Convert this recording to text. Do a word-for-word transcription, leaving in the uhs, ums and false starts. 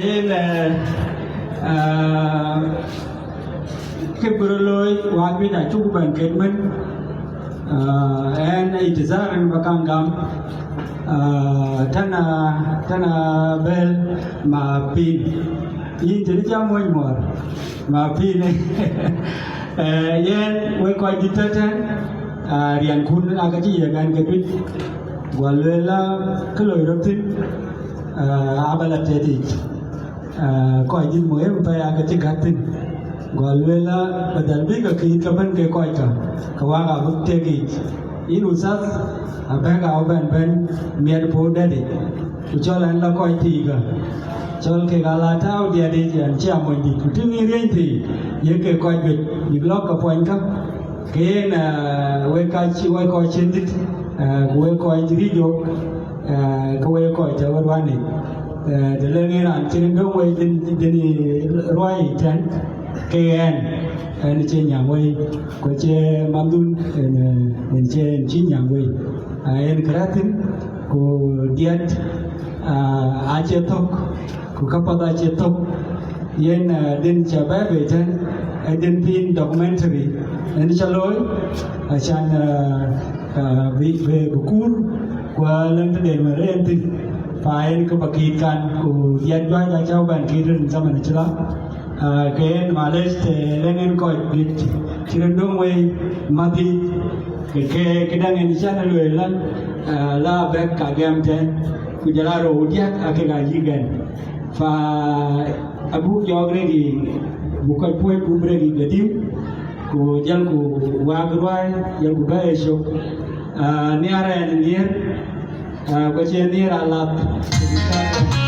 Yen, eh, eh, kë bï röt looi, wak juëc acuk bɛ̈n ket mën. Eh, ɛn ë itizar ɛn ba kaŋ gam. Eh, tënë, tënë bɛ̈l ma piny. Yïn tënë cä muɔ̈c muɔɔr ma piny. Eh, yen wek kɔc dït tëtɛ̈n, ah, riɛnkun aka cï yiëk ɛn ke tuc. Guɔ lueel la kë loi röt thïn, eh, aba la tëët yic. Eh, kɔc dït muhim pɛ̈i aka cï gät thïn. Guɔ lueel la badal bï ke kiit ke bɛ̈n ke kɔc kä, ke wak abï tek yic. Yïn uthath, abɛ̈k abï bɛ̈n bɛ̈n miɛt puɔ̈u dɛ̈t yic. Ku cɔl ɛn la kɔc thii kä. Cɔl kek ala tääu diɛt yic ɛn cï amony dït. Ku tïŋ yïn riëny thii, ye ke kɔc juëc, bïk lɔ̈k ke puɔny kä. Ke yen, eh, wek ka cï, wek kɔc cïn dït, eh, ku wek kɔc ric jok, eh, ke wek kɔc tɛ̈ wek ruan yic. Eh, të lëŋ yen raan cïn döŋ wei dïn, dïn ruai yic tɛ̈n, ke yen, ɛn cï nyam wei, ku cï mandhun, ɛn, eh, ɛn cï, ɛn cï nyam wei. Ah, yen kërɛ̈th thïn, ku diɛt, ah, acie thök, ku käpath acie thök. Yen, ah, dïn cä bɛ̈ɛ̈i bei tɛ̈n, ë dïn thiin documentary, yen cä looi, acan, ah, ah, bï, bï, bï kuur, ku alëŋ tëden wën rëër thïn. Pa yen kë ba kiit kan, ku diɛt juäc acä bɛ̈n kiit rin zaman cï la. Ah, ke yen malec të lëŋ en kɔc juëc cï röt döŋ wei mäth yic, ke, ke, këdäŋ en cän lueel län, ah, la bɛ̈k ka gɛm tɛ̈n, ku jɔl a rou diäk akek aa yïk ɛn. Fa abuk jɔɔk rek yiic, buk kɔc puɔ̈c buk rek yiic kedhie, ku jälku waak ruääi, jälku bɛ̈ɛ̈i ë cök. Ah, nhiaar ɛn nhiëër, ah, ku acie nhiëër alath.